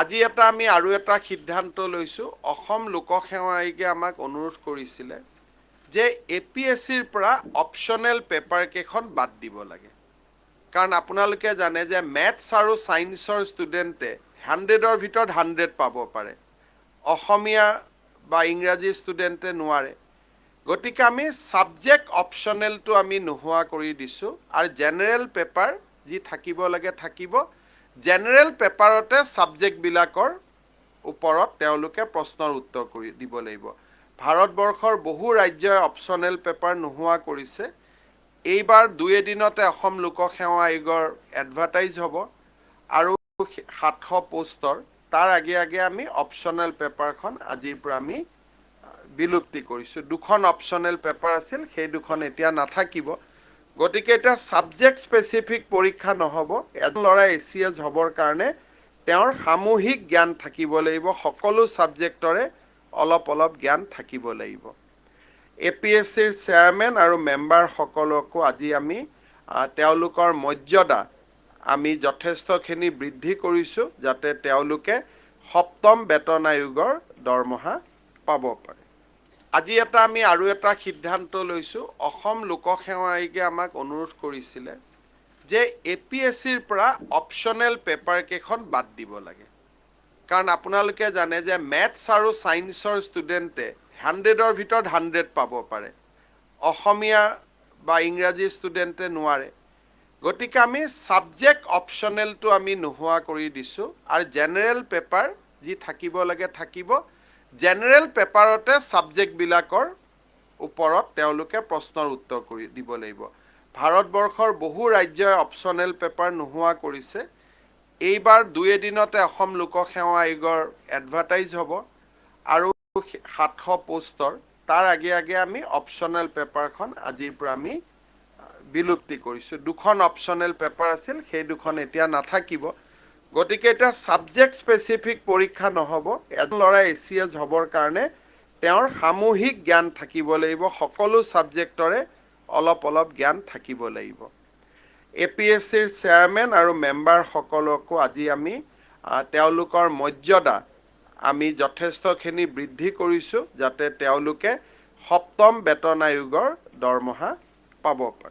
আজি এটা আমি আৰু এটা সিদ্ধান্ত লৈছোঁ। অসম লোকসেৱা আয়োগে আমাক অনুৰোধ কৰিছিলে যে এপিএছচিৰ পৰা অপশ্যনেল পেপাৰকেইখন বাদ দিব লাগে, কাৰণ আপোনালোকে জানে যে মেথছ আৰু ছায়েন্সৰ ষ্টুডেণ্টে 100ৰ ভিতৰত 100 পাব পাৰে, অসমীয়া বা ইংৰাজী ষ্টুডেণ্টে নোৱাৰে। গতিকে আমি ছাবজেক্ট অপশ্যনেলটো আমি নোহোৱা কৰি দিছোঁ আৰু জেনেৰেল পেপাৰ যি থাকিব লাগে থাকিব। জেনেৰেল পেপাৰতে ছাবজেক্টবিলাকৰ ওপৰত তেওঁলোকে প্ৰশ্নৰ উত্তৰ কৰি দিব লাগিব। ভাৰতবৰ্ষৰ বহু ৰাজ্যই অপশ্যনেল পেপাৰ নোহোৱা কৰিছে। এইবাৰ দুই এদিনতে অসম লোকসেৱা আয়োগৰ এডভাৰটাইজ হ'ব আৰু 700 পোষ্টৰ। তাৰ আগে আগে আমি অপশ্যনেল পেপাৰখন আজিৰ পৰা আমি বিলুপ্তি কৰিছোঁ। দুখন অপশ্যনেল পেপাৰ আছিল, সেই দুখন এতিয়া নাথাকিব। গতিকে এতিয়া ছাবজেক্ট স্পেচিফিক পৰীক্ষা নহ'ব। এজন ল'ৰাই এচিএছ হ'বৰ কাৰণে তেওঁৰ সামূহিক জ্ঞান থাকিব লাগিব, সকলো ছাবজেক্টৰে অলপ অলপ জ্ঞান থাকিব লাগিব। এপিএছচিৰ চেয়াৰমেন আৰু মেম্বাৰসকলকো আজি আমি তেওঁলোকৰ মৰ্যাদা আমি যথেষ্টখিনি বৃদ্ধি কৰিছোঁ, যাতে তেওঁলোকে সপ্তম বেতন আয়োগৰ দৰমহা পাব পাৰে। আজি এটা আমি আৰু এটা সিদ্ধান্ত লৈছোঁ। অসম লোকসেৱা আয়োগে আমাক অনুৰোধ কৰিছিলে যে এপিএছচিৰ পৰা অপশ্যনেল পেপাৰকেইখন বাদ দিব লাগে, কাৰণ আপোনালোকে জানে যে মেথছ আৰু ছায়েন্সৰ ষ্টুডেণ্টে 100ৰ ভিতৰত 100 পাব পাৰে, অসমীয়া বা ইংৰাজী ষ্টুডেণ্টে নোৱাৰে। গতিকে আমি ছাবজেক্ট অপশ্যনেলটো আমি নোহোৱা কৰি দিছোঁ আৰু জেনেৰেল পেপাৰ যি থাকিব লাগে থাকিব। জেনেৰেল পেপাৰতে ছাবজেক্টবিলাকৰ ওপৰত তেওঁলোকে প্ৰশ্নৰ উত্তৰ কৰি দিব লাগিব। ভাৰতবৰ্ষৰ বহু ৰাজ্যই অপশ্যনেল পেপাৰ নোহোৱা কৰিছে। এইবাৰ দুই এদিনতে অসম লোকসেৱা আয়োগৰ এডভাৰটাইজ হ'ব আৰু 700 পোষ্টৰ। তাৰ আগে আগে আমি অপশ্যনেল পেপাৰখন আজিৰ পৰা আমি বিলুপ্তি কৰিছোঁ। দুখন অপশ্যনেল পেপাৰ আছিল, সেই দুখন এতিয়া নাথাকিব। গতিকে এতিয়া ছাবজেক্ট স্পেচিফিক পৰীক্ষা নহ'ব। এজন ল'ৰাই এচিএছ হ'বৰ কাৰণে তেওঁৰ সামূহিক জ্ঞান থাকিব লাগিব, সকলো ছাবজেক্টৰে অলপ অলপ জ্ঞান থাকিব লাগিব। এপিএছচিৰ চেয়াৰমেন আৰু মেম্বাৰসকলকো আজি আমি তেওঁলোকৰ মৰ্যাদা আমি যথেষ্টখিনি বৃদ্ধি কৰিছোঁ, যাতে তেওঁলোকে সপ্তম বেতন আয়োগৰ দৰমহা পাব পাৰে।